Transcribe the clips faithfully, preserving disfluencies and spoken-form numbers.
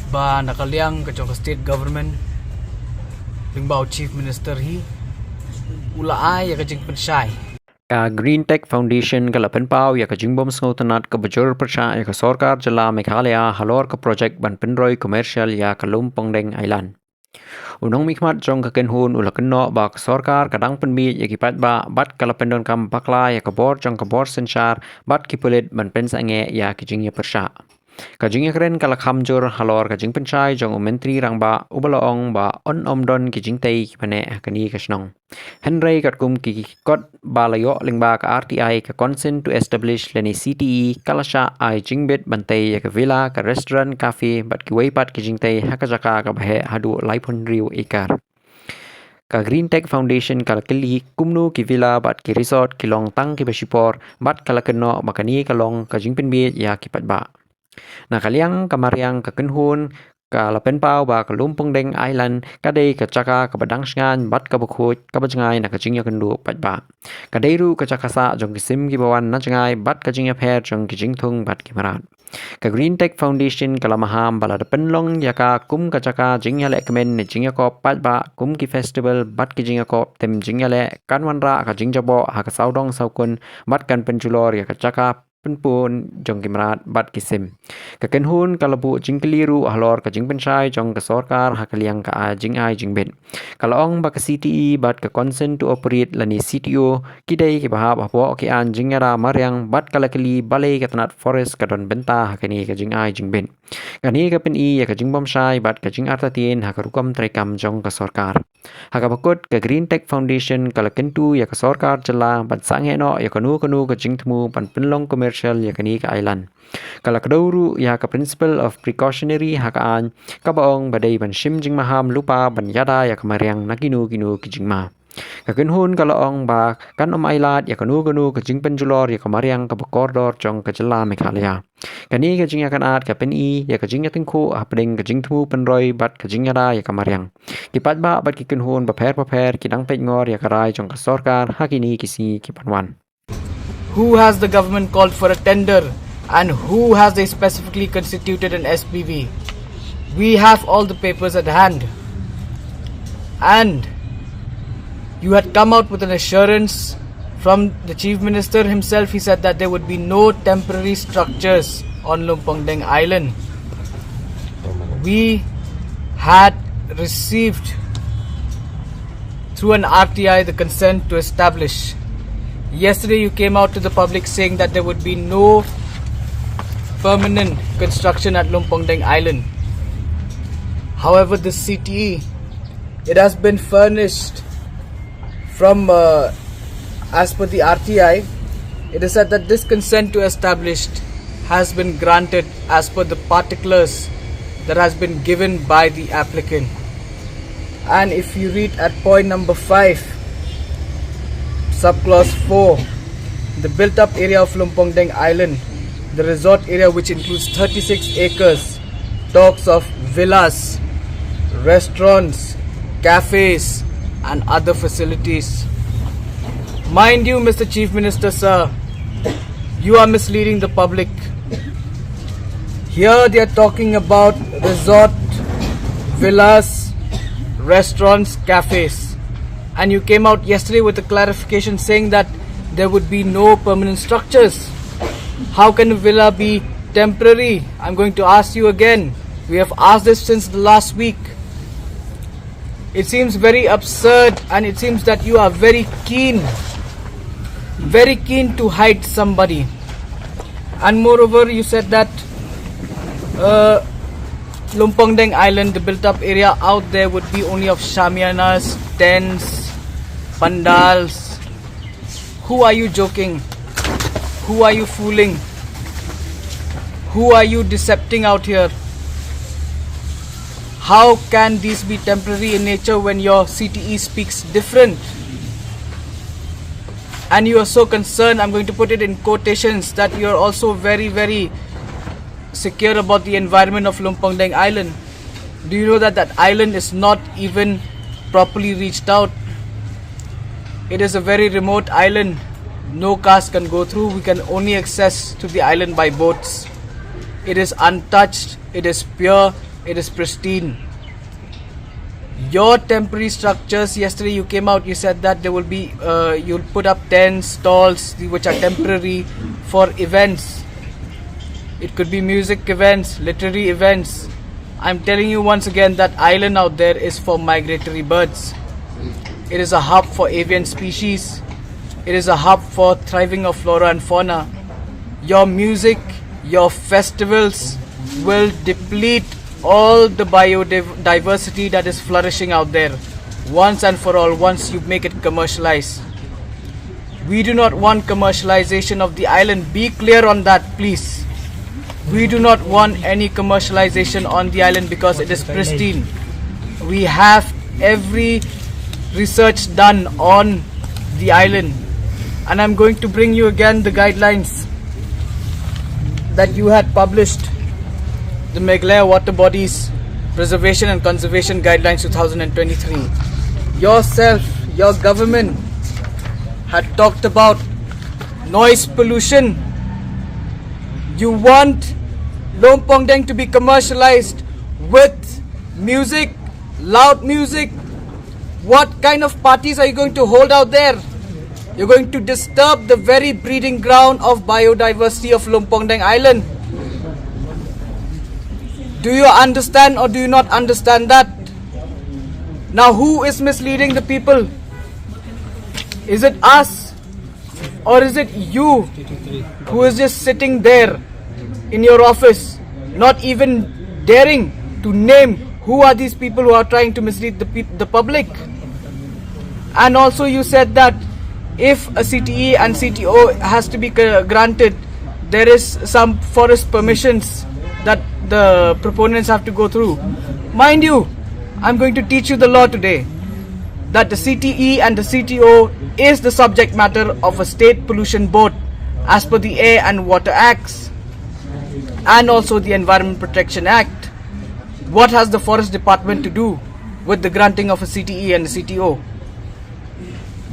Ba na ka liang ka jong ka state government, lyngba u chief minister hi, u la ai ïa ka jingpynshai. Ka Green Tech Foundation ka la pynpaw ïa ka jingbym sngewtynnad kaba jur pyrshah ïa ka sorkar jylla Meghalaya halor ka project ban pynroi commercial ïa ka Lumpongdeng Island. U nongmihkhmat jong ka kynhun u la kynnoh ba ka sorkar ka dang pynbiej ïa ki paidbah bad ka la pyndonkam bakla ïa ka bor jong ka bor synshar bad ki pulit ban pynsangeh ïa ki jingïapyrshah. Ka jingïakren ka la kham jur halor ka jingpynshai jong u Myntri Rangbah, uba la ong ba un ym don ki jingtei kiba neh ha kane ka shnong. Hynrei katkum ki kot ba la ïoh lyngba ka R T I, ka consent to establish lane C T E, ka la shah ai jingbit ban tei ïa ka villa, ka restaurant, cafe bad kiwei pat ki jingtei ha ka jaka kaba heh haduh laiphew hynriew acre. Ka Green Tech Foundation ka la kylli kumno ki villa bad ki resort ki long tang kiba shipor bad ka la kynnoh ba kane ka long ka jingpynbiej ïa ki paidbah. Na ka liang ka mariang ka kynhun ka la pynpaw ba ka Lumpongdeng Island ka dei ka jaka kaba dang shngaiñ bad kaba khuid kaba jngai na ka jingïakynduh paidbah. Ka dei ruh ka jaka sah jong ki sim kiba wan na jngai bad ka jingïapher jong ki jingthung bad ki mrad. Ka Green Tech Foundation ka la maham ba lada pynlong ïa ka kum ka jaka jingïalehkmen ne jingïakop paidbah kum ki festival bad ki jingïakop tem jingïaleh, kan wanrah ka jingjaboh ha ka sawdong sawkun bad kan pynjulor ïa ka jaka pynpun jong ki mrad bad ki sim. Ka kynhun ka la buh jingkylli ruh halor ka jingpynshai jong ka sorkar ha ka liang ka ai jingai jingbit. Ka la ong ba ka C T E bad ka consent to operate lane C T O ki dei kiba hap hapoh ki aiñ jingïada mariang bad ka la kylli balei ka tnat forest ka don bynta ha kane ka jingai jingbit. Kane ka pyni ïa ka jingbymshai bad ka jingartatien ha ka rukom treikam jong ka sorkar. Ha kaba kut, ka Green Tech Foundation ka la kyntu ïa ka sorkar jylla ban sangeh noh ïa kano kano ka jingthmu ban pynlong commercial ïa kane ka island. Ka la kdew ruh ïa ka principle of precautionary ha ka aiñ, kaba ong ba dei ban shim jingmaham lypa ban ïada ïa ka mariang na kino kino ki jingma. Ka kynhun ka la ong ba kan ym ailad ïa kano kano ka jingpynjulor ïa ka mariang kaba kordor jong ka jylla Meghalaya. Kane ka jingïakynad ka pyni ïa ka jingïatyngkhuh hapdeng ka jingthmu pynroi bad ka jingïada ïa ka mariang. Ki paidbah bad ki kynhun bapher bapher ki dang peit ngor ïa ka rai jong ka sorkar ha kine ki sngi ki ban wan. Who has the government called for a tender and who has they specifically constituted an S P V? We have all the papers at hand. And you had come out with an assurance from the Chief Minister himself. He said that there would be no temporary structures on Lumpongdeng Island. We had received through an R T I the consent to establish. Yesterday you came out to the public saying that there would be no permanent construction at Lumpongdeng Island. However, the C T E, it has been furnished from, uh, as per the R T I, it is said that this consent to establish has been granted as per the particulars that has been given by the applicant. And if you read at point number five, subclause four, the built-up area of Lumpongdeng Island, the resort area, which includes thirty-six acres, talks of villas, restaurants, cafes, and other facilities. Mind you, Mister Chief Minister, sir, you are misleading the public. Here they are talking about resort, villas, restaurants, cafes. And you came out yesterday with a clarification saying that there would be no permanent structures. How can a villa be temporary? I'm going to ask you again. We have asked this since the last week. It seems very absurd, and it seems that you are very keen, very keen to hide somebody. And moreover, you said that, uh, Lumpongdeng Island, the built-up area out there, would be only of shamianas, tents, pandals. Who are you joking? Who are you fooling? Who are you decepting out here? How can these be temporary in nature when your C T E speaks different? And you are so concerned, I'm going to put it in quotations, that you are also very, very secure about the environment of Lumpongdeng Island. Do you know that that island is not even properly reached out? It is a very remote island. No cars can go through. We can only access to the island by boats. It is untouched. It is pure. It is pristine. Your temporary structures, yesterday you came out, you said that there will be, uh, you'll put up tents, stalls, which are temporary for events. It could be music events, literary events. I'm telling you once again that island out there is for migratory birds. It is a hub for avian species. It is a hub for thriving of flora and fauna. Your music, your festivals will deplete all the biodiversity that is flourishing out there once and for all, once you make it commercialized. We do not want commercialization of the island. Be clear on that, please. We do not want any commercialization on the island because it is pristine. We have every research done on the island. And I'm going to bring you again the guidelines that you had published, the Meghalaya Water Bodies Preservation and Conservation Guidelines two thousand twenty-three. Yourself, your government had talked about noise pollution. You want Luang Prabang to be commercialized with music, loud music. What kind of parties are you going to hold out there? You're going to disturb the very breeding ground of biodiversity of Luang Prabang Island. Do you understand or do you not understand that? Now, who is misleading the people? Is it us or is it you who is just sitting there in your office, not even daring to name who are these people who are trying to mislead the, peop- the public? And also, you said that if a C T E and C T O has to be granted, there is some forest permissions that the proponents have to go through. Mind you, I'm going to teach you the law today, that the C T E and the C T O is the subject matter of a state pollution board as per the Air and Water Acts and also the Environment Protection Act. What has the Forest Department to do with the granting of a C T E and a C T O?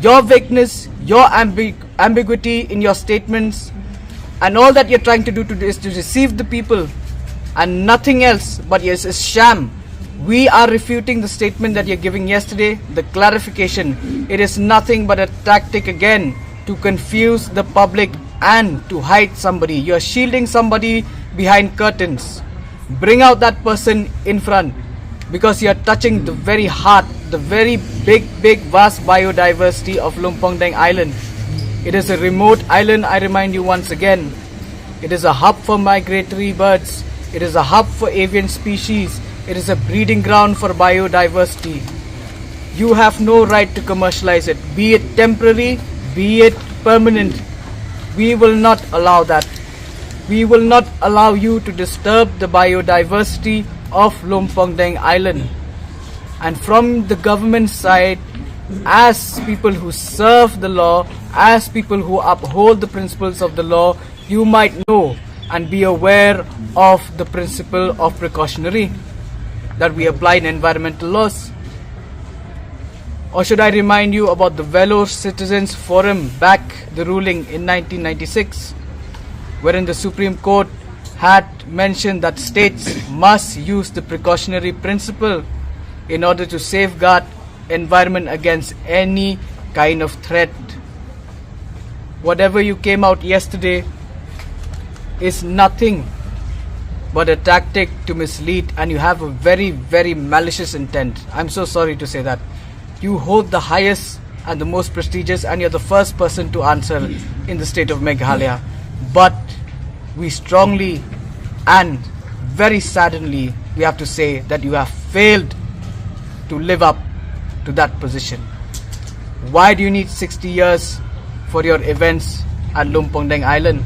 Your vagueness, your ambig- ambiguity in your statements, and all that you're trying to do today is to deceive the people and nothing else, but yes, it's a sham. We are refuting the statement that you're giving yesterday, the clarification. It is nothing but a tactic again to confuse the public and to hide somebody. You're shielding somebody behind curtains. Bring out that person in front, because you're touching the very heart, the very big, big, vast biodiversity of Luang Prabang Island. It is a remote island, I remind you once again. It is a hub for migratory birds. It is a hub for avian species. It is a breeding ground for biodiversity. You have no right to commercialize it, be it temporary, be it permanent. We will not allow that. We will not allow you to disturb the biodiversity of Luang Prabang Island. And from the government side, as people who serve the law, as people who uphold the principles of the law, you might know and be aware of the principle of precautionary that we apply in environmental laws. Or should I remind you about the Vellore Citizens Forum back the ruling in nineteen ninety-six, wherein the Supreme Court had mentioned that states must use the precautionary principle in order to safeguard environment against any kind of threat. Whatever you came out yesterday is nothing but a tactic to mislead, and you have a very, very malicious intent. I'm so sorry to say that. You hold the highest and the most prestigious, and you're the first person to answer in the state of Meghalaya. But we strongly and very saddeningly, we have to say that you have failed to live up to that position. Why do you need sixty years for your events at Luang Prabang Island?